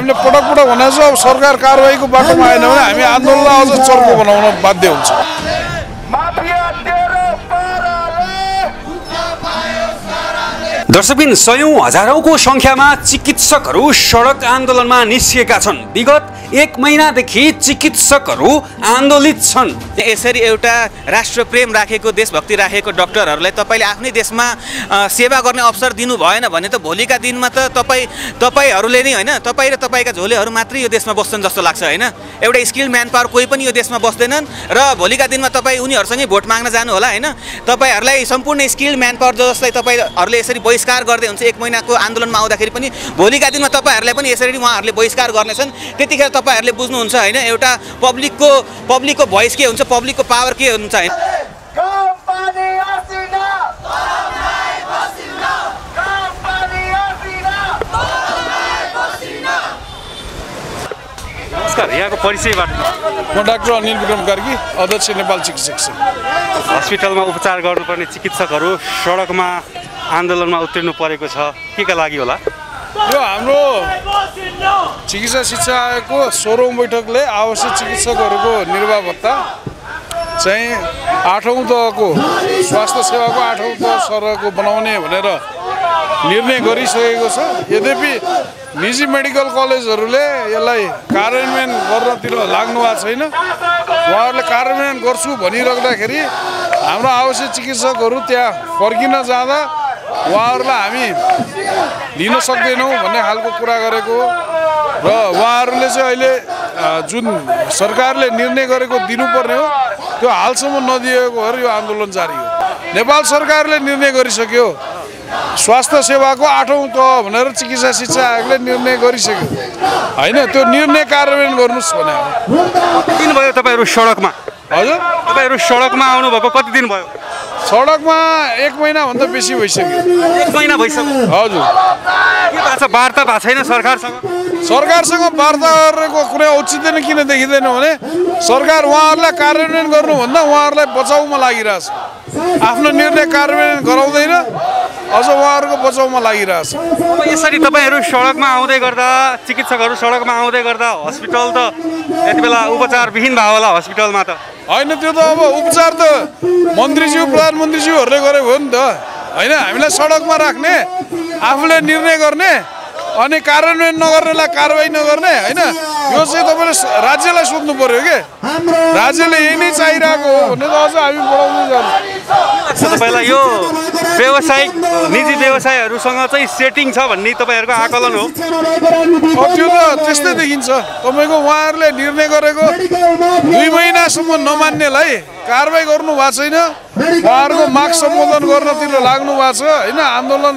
हामीले पटक पटक भनेको छ, अब सरकार कारबाहीको बाटोमा आएन भने हामी आन्दोलनलाई अझ चर्को बनाउन बाध्य हुन्छ। दर्शकबिन सयौं हजारौंको संख्यामा चिकित्सकहरू सडक आन्दोलनमा निस्किएका छन्। विगत 1 महिनादेखि चिकित्सकहरू आन्दोलित छन्। यसरी एउटा राष्ट्रप्रेम राखेको, देशभक्ति राखेको डाक्टरहरूलाई तपाईले आफ्नै देशमा सेवा गर्ने अवसर दिनु भएन भने त भोलिका दिनमा त तपाईहरूले नै हैन, तपाई र तपाईका झोलेहरू मात्रै यो देशमा बस्छन् जस्तो लाग्छ हैन। एउटा स्किल्ड म्यान पावर कोही पनि यो देशमा बस्दैनन् र भोलिका दिनमा तपाई उनीहरुसँगै भोट माग्न जानु होला हैन। तपाईहरुलाई सम्पूर्ण स्किल्ड म्यान पावर जसलाई तपाईहरुले यसरी बहिष्कार गर्दै हुन्छ 1 महिनाको आन्दोलनमा आउँदाखेरि पनि भोलिका दिनमा तपाईहरुलाई पनि यसरी उहाँहरूले बहिष्कार गर्नेछन्। त्यतिखेर तपाईहरुले बुझ्नुहुन्छ हैन, एउटा पब्लिकको भोइस के हुन्छ, पब्लिकको पावर के हुन्छ हैन। नमस्कार, यहाँको परिचयबाट। म डाक्टर अनिल विक्रम कार्की, अध्यक्ष नेपाल चिकित्सक संघ। हस्पिटलमा उपचार गर्नुपर्ने चिकित्सकहरू सडकमा आन्दोलनमा उत्रिनु परेको छ, केका लागि होला? यो हाम्रो चिकित्सा शिक्षा आयोगको 16औं बैठकले आवश्यक चिकित्सकहरूको निर्वाह भत्ता चाहिँ 8औं तहको स्वास्थ्य सेवाको 8औं तह सरहको बनाउने भनेर निर्णय गरिसकेको छ। यद्यपि निजी मेडिकल कलेजहरूले यसलाई कार्यान्वयन गर्नतिर लाग्नु भएको छैन। उहाँहरूले कार्यान्वयन गर्छु भनिराख्दाखेरि हाम्रो आवश्यक चिकित्सकहरू त्यहाँ फर्किन जाँदा उहाँहरूलाई हामी लिन सक्दैनौँ भन्ने खालको कुरा गरेको र उहाँहरूले चाहिँ अहिले जुन सरकारले निर्णय गरेको दिनुपर्ने हो त्यो हालसम्म नदिएको भएर यो आन्दोलन जारी हो। नेपाल सरकारले निर्णय गरिसक्यो, स्वास्थ्य सेवाको 8औं तह भनेर चिकित्सा शिक्षा आयोगले निर्णय गरिसक्यो हैन। त्यो निर्णय कार्यान्वयन गर्नुस् भने कति दिन भयो तपाईहरु सडकमा? हजुर, तपाईहरु सडकमा आउनु भएको कति दिन भयो? सडकमा 1 महिनाभन्दा बेसी भइसक्यो। 1 महिना भइसक्यो? हजुर। के भएको छ, वार्ता भएको छैन सरकारसँग? सरकारसँग वार्ता गरेको कुनै औचित्य नै किन देखिँदैन भने सरकार उहाँहरूलाई कार्यान्वयन गर्नुभन्दा उहाँहरूलाई बचाउमा लागिरहेछ। आफ्नो निर्णय कार्यान्वयन गराउँदैन, अझ उहाँहरूको बचाउमा लागिरहेछ। यसरी तपाईहरु सडकमा आउँदै गर्दा, चिकित्सकहरू सडकमा आउँदै गर्दा हस्पिटल त यति बेला उपचारविहीन भयो होला हस्पिटलमा त? होइन, त्यो त अब उपचार त मन्त्रीज्यू प्रधानमन्त्रीज्यूहरूले गरेको हो नि त हैन। हामीलाई सडकमा राख्ने, आफूले निर्णय गर्ने अनि कार्यान्वयन नगर्नेलाई कारबाही नगर्ने हैन। यो चाहिँ तपाईले राज्यलाई सोध्नु पर्यो के, राज्यले यही नै चाहिरहेको हो भने त अझ हामी बढाउँदै जान्छौँ। तपाईलाई यो व्यवसायिक निजी व्यवसायहरूसँग चाहिँ सेटिङ छ भन्ने तपाईहरुको आकलन हो? त्यो त त्यस्तै देखिन्छ। तपाईको उहाँहरूले निर्णय गरेको 2 महिनासम्म नमान्नेलाई कारबाही गर्नु भएको छैन। उहाँहरूको माग सम्बोधन गर्नतिर लाग्नु भएको छ हैन। आन्दोलन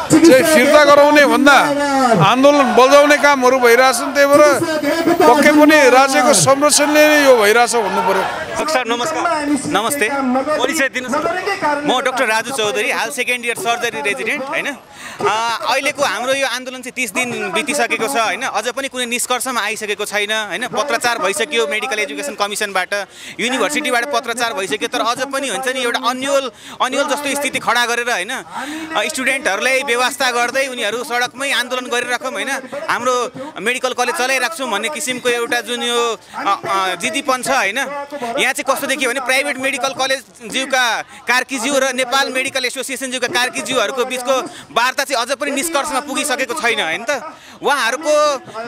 चाहिँ फिर्ता गराउने भन्दा आन्दोलन बजाउने कामहरू भइरहेछन्। त्यही भएर पक्कै पनि राज्यको संरक्षणले नै यो भइरहेछ भन्नु पर्यो। सर नमस्कार। नमस्ते, परिचय दिनुहोस्। म डाक्टर राजु चौधरी, हाल 2nd इयर सर्जरी रेजिडेन्ट हैन। अहिलेको हाम्रो यो आन्दोलन चाहिँ 30 दिन बितिसकेको छ हैन। अझ पनि कुनै निष्कर्षमा आइसकेको छैन हैन। पत्रचार भइसक्यो मेडिकल एजुकेसन कमिसनबाट, युनिभर्सिटीबाट पत्रचार भइसक्यो, तर अझ पनि हुन्छ नि एउटा अन्यल जस्तो स्थिति खडा गरेर हैन स्टुडेन्टहरूलाई व्यवस्था गर्दै उनीहरू सडकमै आन्दोलन गरिराखौँ हैन। हाम्रो मेडिकल कलेज चलाइराख्छौँ भन्ने किसिमको एउटा जुन यो जिद्दीपन छ हैन। यहाँ चाहिँ कस्तो देखियो भने प्राइभेट मेडिकल कलेज ज्यूका कार्कीज्यू र नेपाल मेडिकल एसोसिएसन ज्यूका कार्कीज्यूहरूको बिचको वार्ता चाहिँ अझ पनि निष्कर्षमा पुगिसकेको छैन हैन त। उहाँहरूको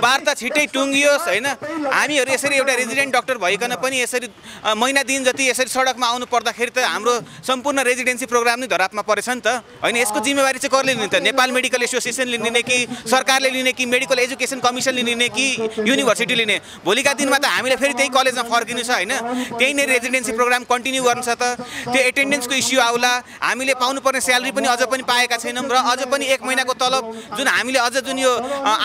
वार्ता छिटै टुङ्गियोस् हैन। हामीहरू यसरी एउटा रेजिडेन्ट डाक्टर भइकन पनि यसरी महिना दिन जति यसरी सडकमा आउनु पर्दाखेरि त हाम्रो सम्पूर्ण रेजिडेन्सी प्रोग्राम नै धरापमा परेछ नि त हैन। यसको जिम्मेवारी चाहिँ कसले लिने त? नेपाल मेडिकल एसोसिएसनले लिने कि सरकारले लिने कि मेडिकल एजुकेसन कमिसनले लिने कि युनिभर्सिटी लिने? भोलिका दिनमा त हामीले फेरि त्यही कलेजमा फर्किनु छ हैन। त्यही नै रेजिडेन्सी प्रोग्राम कन्टिन्यू गर्नु छ त। त्यो एटेन्डेन्सको इस्यु आउला, हामीले पाउनुपर्ने स्यालेरी पनि अझ पनि पाएका छैनौँ र अझ पनि 1 महिनाको तलब जुन हामीले अझ जुन यो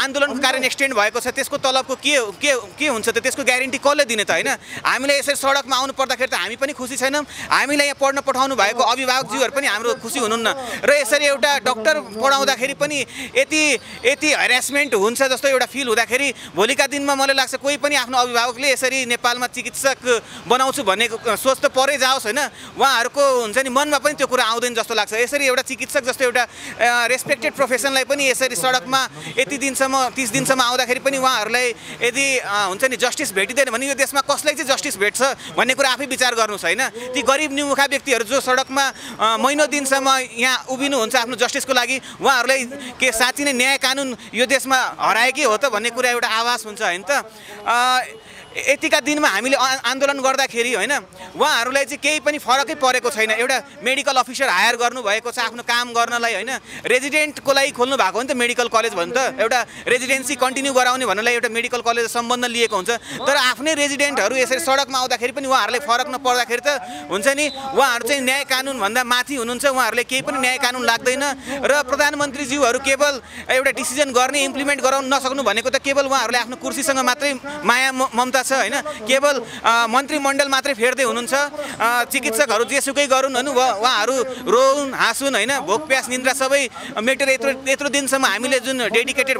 आन्दोलनको कारण एक्सटेन्ड भएको छ त्यसको तलबको के हुन्छ त? त्यसको ग्यारेन्टी कसले दिने त हैन? हामीले यसरी सडकमा आउनु पर्दाखेरि त हामी पनि खुसी छैनौँ। हामीलाई यहाँ पढ्न पठाउनु भएको अभिभावकज्यूहरू पनि हाम्रो खुसी हुनुहुन्न र यसरी एउटा डाक्टर पढाउँदाखेरि पनि यति हरेसमेन्ट हुन्छ जस्तो एउटा फिल हुँदाखेरि भोलिका दिनमा मलाई लाग्छ कोही पनि आफ्नो अभिभावकले यसरी नेपालमा चिकित्सक बनाउँछु भन्ने सोच त परै जाओस् होइन, उहाँहरूको हुन्छ नि मनमा पनि त्यो कुरा आउँदैन जस्तो लाग्छ। यसरी एउटा चिकित्सक जस्तो एउटा रेस्पेक्टेड प्रोफेसनलाई पनि यसरी सडकमा यति दिनसम्म 30 दिनसम्म आउँदाखेरि पनि उहाँहरूलाई यदि हुन्छ नि जस्टिस भेटिँदैन भने यो देशमा कसलाई चाहिँ जस्टिस भेट्छ भन्ने कुरा आफै विचार गर्नुहोस् होइन। ती गरिब निमुखा व्यक्तिहरू जो सडकमा महिनौ दिनसम्म यहाँ उभिनुहुन्छ आफ्नो जस्टिसको लागि, उहाँहरूलाई के साँच्चै नै न्याय कानुन यो देशमा हराएकै हो त भन्ने कुरा एउटा आवाज हुन्छ होइन त। यतिका दिनमा हामीले आन्दोलन गर्दाखेरि होइन उहाँहरूलाई चाहिँ केही पनि फरकै परेको छैन। एउटा मेडिकल अफिसर हायर गर्नुभएको छ आफ्नो काम गर्नलाई होइन, रेजिडेन्टको लागि खोल्नु भएको हो नि त मेडिकल कलेज भन्नु त, एउटा रेजिडेन्सी कन्टिन्यू गराउने भन्नलाई एउटा मेडिकल कलेज सम्बन्ध लिएको हुन्छ। तर आफ्नै रेजिडेन्टहरू यसरी सडकमा आउँदाखेरि पनि उहाँहरूलाई फरक नपर्दाखेरि त हुन्छ नि उहाँहरू चाहिँ न्याय कानुनभन्दा माथि हुनुहुन्छ, उहाँहरूले केही पनि न्याय कानुन लाग्दैन। र प्रधानमन्त्रीज्यूहरू केवल एउटा डिसिजन गर्ने इम्प्लिमेन्ट गराउन नसक्नु भनेको त केवल उहाँहरूले आफ्नो कुर्सीसँग मात्रै माया ममता छ होइन, केवल मन्त्रीमण्डल मात्रै फेर्दै हुनुहुन्छ। चिकित्सकहरू जेसुकै गरून् होइन, उहाँहरू रोउन् हाँसुन् होइन, भोक प्यास निन्द्रा सबै मेटेर यत्रो दिनसम्म हामीले जुन डेडिकेटेड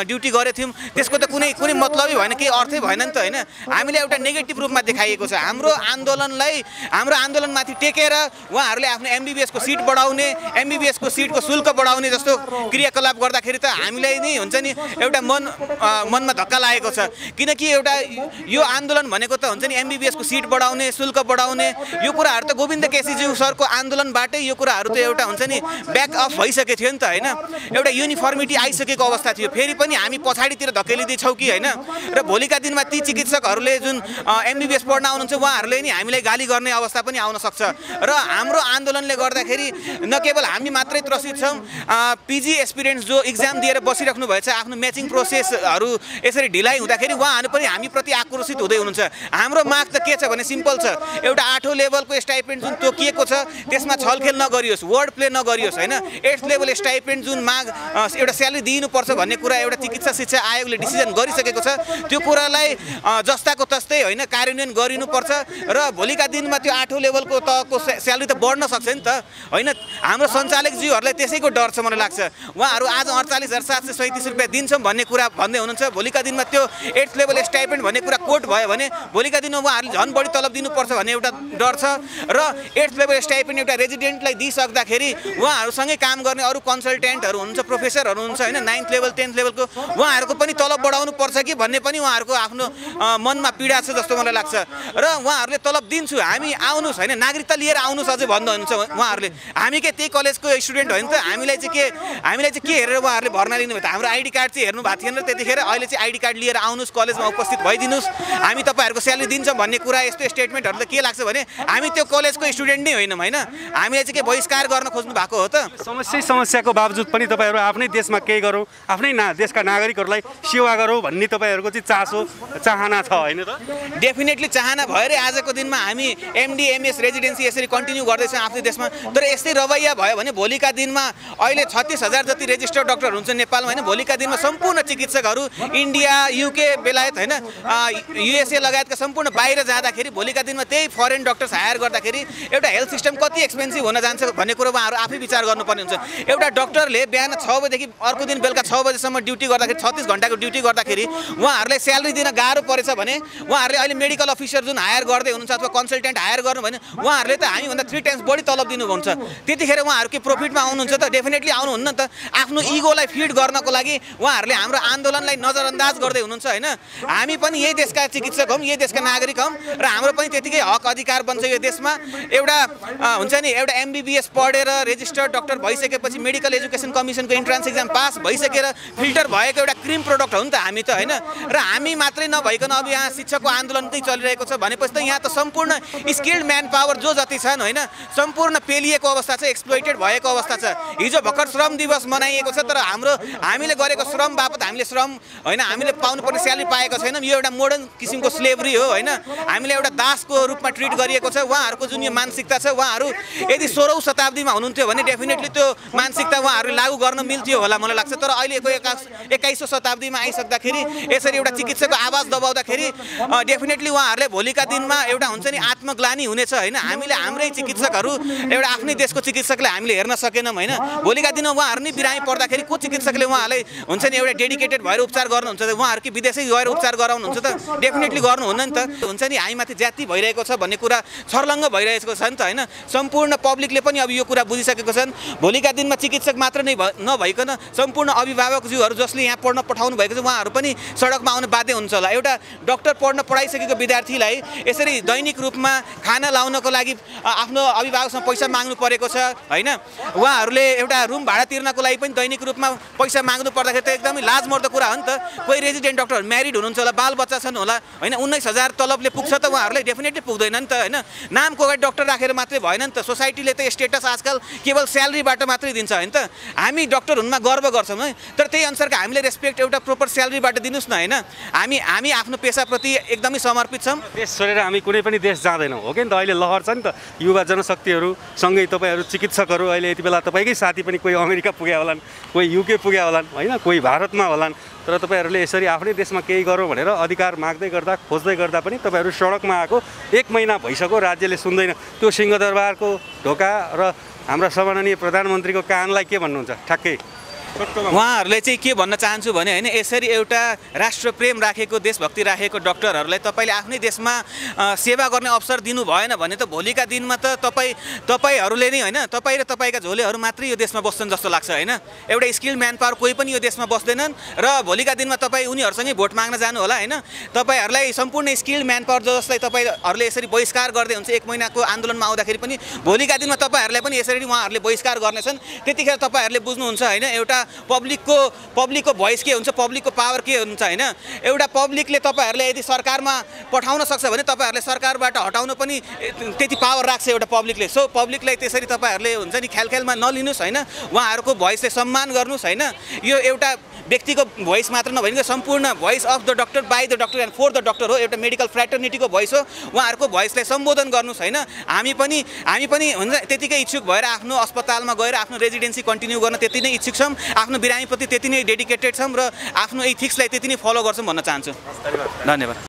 ड्युटी गरेको थियौँ त्यसको त कुनै मतलबै भएन, केही अर्थै भएन नि त होइन। हामीले एउटा नेगेटिभ रूपमा देखाइएको छ हाम्रो आन्दोलनमाथि टेकेर उहाँहरूले आफ्नो MBBS को सिट बढाउने, MBBS को सिटको शुल्क बढाउने जस्तो क्रियाकलाप गर्दाखेरि त हामीलाई नि हुन्छ नि एउटा मनमा धक्का लागेको छ। किनकि एउटा यो आन्दोलन भनेको त हुन्छ नि MBBS को सिट बढाउने, शुल्क बढाउने, यो कुराहरू त गोविन्द केसीज्यू सरको आन्दोलनबाटै यो कुराहरू त एउटा हुन्छ नि ब्याक अफ भइसकेको थियो नि त होइन। एउटा युनिफर्मिटी आइसकेको अवस्था थियो, फेरि पनि हामी पछाडितिर धकेलिँदैछौँ कि होइन। र भोलिका दिनमा ती चिकित्सकहरूले जुन MBBS पढ्न आउनुहुन्छ उहाँहरूले नि हामीलाई गाली गर्ने अवस्था पनि आउन सक्छ। र हाम्रो आन्दोलनले गर्दाखेरि न केवल हामी मात्रै त्रसित छौँ, PG एस्पिरेन्ट्स जो इक्जाम दिएर बसिराख्नु भएछ आफ्नो म्याचिङ प्रोसेसहरू यसरी ढिलाइ हुँदाखेरि उहाँहरू पनि हामी प्रति आक्रोशित हुँदै हुनुहुन्छ। हाम्रो माग त के छ भने सिम्पल छ, एउटा 8औं लेभलको स्टाइपेन्ड जुन तोकिएको छ त्यसमा छलखेल नगरियोस्, वर्ड प्ले नगरियोस् होइन। 8th लेभल स्टाइपेन्ड जुन माग एउटा स्यालेरी दिनुपर्छ भन्ने कुरा एउटा चिकित्सा शिक्षा आयोगले डिसिजन गरिसकेको छ, त्यो कुरालाई जस्ताको तस्तै होइन कार्यान्वयन गरिनुपर्छ। र भोलिका दिनमा त्यो 8औं लेभलको तहको स्यालेरी त बढ्न सक्छ नि त होइन। हाम्रो सञ्चालकज्यूहरूलाई त्यसैको डर छ मलाई लाग्छ, उहाँहरू आज 48,737 रुपियाँ दिन्छौँ भन्ने कुरा भन्दै हुनुहुन्छ, भोलिका दिनमा त्यो 8th लेभल स्टाइपेन्ड भन्ने कुरा कोट भयो भने भोलिका दिनमा उहाँहरूले झन् बढी तलब दिनुपर्छ भन्ने एउटा डर छ। र 8th लेभल स्टाइपेन्ड एउटा रेजिडेन्टलाई दिइसक्दाखेरि उहाँहरूसँगै काम गर्ने अरू कन्सल्टेन्टहरू हुनुहुन्छ, प्रोफेसरहरू हुनुहुन्छ होइन, 9th लेभल 10th लेभलको उहाँहरूको पनि तलब बढाउनु पर्छ कि भन्ने पनि उहाँहरूको आफ्नो मनमा पीडा छ जस्तो मलाई लाग्छ। र उहाँहरूले तलब दिन्छु हामी आउनुहोस् होइन, नागरिकता लिएर आउनुहोस् अझै भन्नुहुन्छ उहाँहरूले। हामी के त्यही कलेजको स्टुडेन्ट होइन त, हामीलाई चाहिँ के हेरेर उहाँहरूले भर्ना लिनुभयो त, हाम्रो आइडी कार्ड चाहिँ हेर्नु भएको थिएन र त्यतिखेर, अहिले चाहिँ आइडी कार्ड लिएर आउनुहोस् कलेजमा उपस्थित भइदिनुहोस्, हामी तपाईँहरूको स्यालेरी दिन्छौँ भन्ने कुरा यस्तो स्टेटमेन्टहरू त के लाग्छ भने हामी त्यो कलेजको स्टुडेन्ट नै होइनौँ होइन, हामीले चाहिँ के बहिष्कार गर्न खोज्नु भएको हो त। समस्याको बावजुद पनि तपाईँहरू आफ्नै देशमा केही गरौँ, आफ्नै देशका नागरिकहरूलाई सेवा गरौँ भन्ने तपाईँहरूको चाहिँ चाहना छ होइन त? डेफिनेटली चाहना भएरै आजको दिनमा हामी MD MS रेजिडेन्सी यसरी कन्टिन्यू गर्दैछौँ आफ्नो देशमा। तर यस्तै रवैया भयो भने भोलिका दिनमा अहिले 36,000 जति रेजिस्टर्ड डाक्टर हुन्छ नेपालमा होइन, भोलिका दिनमा सम्पूर्ण चिकित्सकहरू इन्डिया UK बेलायत होइन USA लगायतका सम्पूर्ण बाहिर जाँदाखेरि भोलिका दिनमा त्यही फरेन डक्टर्स हायर गर्दाखेरि एउटा हेल्थ सिस्टम कति एक्सपेन्सिभ हुन जान्छ भन्ने कुरो उहाँहरू आफै विचार गर्नुपर्ने हुन्छ। एउटा डक्टरले बिहान 6 बजेदेखि अर्को दिन बेलुका 6 बजेसम्म ड्युटी गर्दाखेरि 36 घन्टाको ड्युटी गर्दाखेरि उहाँहरूलाई स्यालेरी दिन गाह्रो परेछ भने उहाँहरूले अहिले मेडिकल अफिसर जुन हायर गर्दै हुनुहुन्छ अथवा कन्सल्टेन्ट हायर गर्नु भने उहाँहरूले त हामीभन्दा 3 टाइम्स बढी तलब दिनुहुन्छ। त्यतिखेर उहाँहरू के प्रफिटमा आउनुहुन्छ त? डेफिनेटली आउनुहुन्न त। आफ्नो इगोलाई फिड गर्नको लागि उहाँहरूले हाम्रो आन्दोलनलाई नजरअन्दाज गर्दै हुनुहुन्छ होइन। हामी पनि यही देशका चिकित्सक हौँ, यही देशका नागरिक हौँ र हाम्रो पनि त्यतिकै हक अधिकार बन्छ यो देशमा। एउटा हुन्छ नि एउटा MBBS पढेर रेजिस्टर्ड डाक्टर भइसकेपछि मेडिकल एजुकेसन कमिसनको इन्ट्रान्स एक्जाम पास भइसकेर फिल्टर भएको एउटा क्रिम प्रोडक्ट हो नि त हामी त होइन। र हामी मात्रै नभइकन अब यहाँ शिक्षकको आन्दोलन चाहिँ चलिरहेको छ भनेपछि त यहाँ त सम्पूर्ण स्किल्ड म्यान पावर जो जति छन् होइन सम्पूर्ण पेलिएको अवस्था छ, एक्सप्लोइटेड भएको अवस्था छ। हिजो भर्खर श्रम दिवस मनाइएको छ तर हामीले गरेको श्रम बापत हामीले श्रम होइन हामीले पाउनुपर्ने स्यालेरी पाएको छैनौँ। यो एउटा एउटा मोडर्न किसिमको स्लेभरी हो होइन, हामीले एउटा दासको रूपमा ट्रिट गरिएको छ। उहाँहरूको जुन यो मानसिकता छ, उहाँहरू यदि 16औं शताब्दीमा हुनुहुन्थ्यो भने डेफिनेटली त्यो मानसिकता उहाँहरूले लागू गर्न मिल्थ्यो होला मलाई लाग्छ। तर अहिलेको 21औं शताब्दीमा आइसक्दाखेरि यसरी एउटा चिकित्सकको आवाज दबाउँदाखेरि डेफिनेटली उहाँहरूले भोलिका दिनमा एउटा हुन्छ नि आत्मग्लानी हुनेछ होइन। हामीले हाम्रै चिकित्सकहरू एउटा आफ्नै देशको चिकित्सकलाई हामीले हेर्न सकेनौँ होइन। भोलिका दिनमा उहाँहरू नै बिरामी पर्दाखेरि को चिकित्सकले उहाँलाई हुन्छ नि एउटा डेडिकेटेड भएर उपचार गर्नुहुन्छ त? उहाँहरू कि विदेशै गएर उपचार गराउनुहुन्छ त? डेफिनेटली गर्नुहुन्न नि त। हुन्छ नि हामीमाथि जाति भइरहेको छ भन्ने कुरा छर्लङ्ग भइरहेको छ नि त होइन। सम्पूर्ण पब्लिकले पनि अब यो कुरा बुझिसकेको छन्। भोलिका दिनमा चिकित्सक मात्र नै नभइकन सम्पूर्ण अभिभावकज्यूहरू जसले यहाँ पढ्न पठाउनु भएको छ उहाँहरू पनि सडकमा आउन बाध्य हुन्छ होला। एउटा डक्टर पढ्न पढाइसकेको विद्यार्थीलाई यसरी दैनिक रूपमा खाना लाउनको लागि आफ्नो अभिभावकसँग पैसा माग्नु परेको छ होइन। उहाँहरूले एउटा रुम भाडा तिर्नको लागि पनि दैनिक रूपमा पैसा माग्नु पर्दाखेरि त एकदमै लाजमर्दो कुरा हो नि त। कोही रेजिडेन्ट डक्टर म्यारिड हुनुहुन्छ होला, बाल बच्चा छन् होला होइन, 19,000 तलबले पुग्छ त उहाँहरूलाई? डेफिनेटली पुग्दैन नि त होइन। नामको अगाडि डक्टर राखेर मात्रै भएन नि त। सोसाइटीले त स्टेटस आजकल केवल स्यालेरीबाट मात्रै दिन्छ होइन त। हामी डक्टर हुनुमा गर्व गर्छौँ है, तर त्यही अनुसारको हामीले रेस्पेक्ट एउटा प्रोपर स्यालेरीबाट दिनुहोस् न होइन। हामी आफ्नो पेसाप्रति एकदमै समर्पित छौँ। देश छोडेर हामी कुनै पनि देश जाँदैनौँ हो कि त। अहिले लहर छ नि त युवा जनशक्तिहरू सँगै तपाईँहरू चिकित्सकहरू अहिले यति बेला तपाईँकै साथी पनि कोही अमेरिका पुग्या होलान्, कोही युके पुग्या होलान् होइन, कोही भारतमा होलान्। तर तपाईँहरूले यसरी आफ्नै देशमा केही गरौँ भनेर अधिकार माग्दै गर्दा खोज्दै गर्दा पनि तपाईँहरू सडकमा आएको 1 महिना भइसक्यो, राज्यले सुन्दैन। त्यो सिंहदरबारको ढोका र हाम्रा सम्माननीय प्रधानमन्त्रीको कानलाई के भन्नुहुन्छ ठ्याक्कै? उहाँहरूले चाहिँ के भन्न चाहन्छु भने होइन, यसरी एउटा राष्ट्रप्रेम राखेको देशभक्ति राखेको डक्टरहरूलाई तपाईँले आफ्नै देशमा सेवा गर्ने अवसर दिनु भएन भने त भोलिका दिनमा त तपाईँहरूले नै होइन, तपाईँ र तपाईँका झोलेहरू मात्रै यो देशमा बस्छन् जस्तो लाग्छ होइन। एउटा स्किल्ड म्यान पावर कोही पनि यो देशमा बस्दैनन् र भोलिका दिनमा तपाईँ उनीहरूसँगै भोट माग्न जानु होला होइन। तपाईँहरूलाई सम्पूर्ण स्किल्ड म्यान पावर जसलाई तपाईँहरूले यसरी बहिष्कार गर्दै हुन्छ 1 महिनाको आन्दोलनमा आउँदाखेरि पनि भोलिका दिनमा तपाईँहरूलाई पनि यसरी उहाँहरूले बहिष्कार गर्नेछन्। त्यतिखेर तपाईँहरूले बुझ्नुहुन्छ होइन एउटा पब्लिकको भोइस के हुन्छ, पब्लिकको पावर के हुन्छ होइन। एउटा पब्लिकले तपाईँहरूले यदि सरकारमा पठाउन सक्छ भने तपाईँहरूले सरकारबाट हटाउन पनि त्यति पावर राख्छ एउटा पब्लिकले। सो पब्लिकलाई त्यसरी तपाईँहरूले हुन्छ नि ख्यालमा नलिनुहोस् होइन। उहाँहरूको भोइसले सम्मान गर्नुहोस् होइन। यो एउटा व्यक्तिको भोइस मात्र नभइकन सम्पूर्ण voice of the doctor, by the doctor and for the doctor हो। एउटा मेडिकल फ्रेटर्निटीको भोइस हो। उहाँहरूको भोइसलाई सम्बोधन गर्नुहोस् होइन। हामी पनि हुन्छ त्यतिकै इच्छुक भएर आफ्नो अस्पतालमा गएर आफ्नो रेजिडेन्सी कन्टिन्यू गर्न त्यति नै इच्छुक छौँ। आफ्नो बिरामीप्रति त्यति नै डेडिकेटेड छौँ र आफ्नो एथिक्सलाई त्यति नै फलो गर्छौँ भन्न चाहन्छु। धन्यवाद।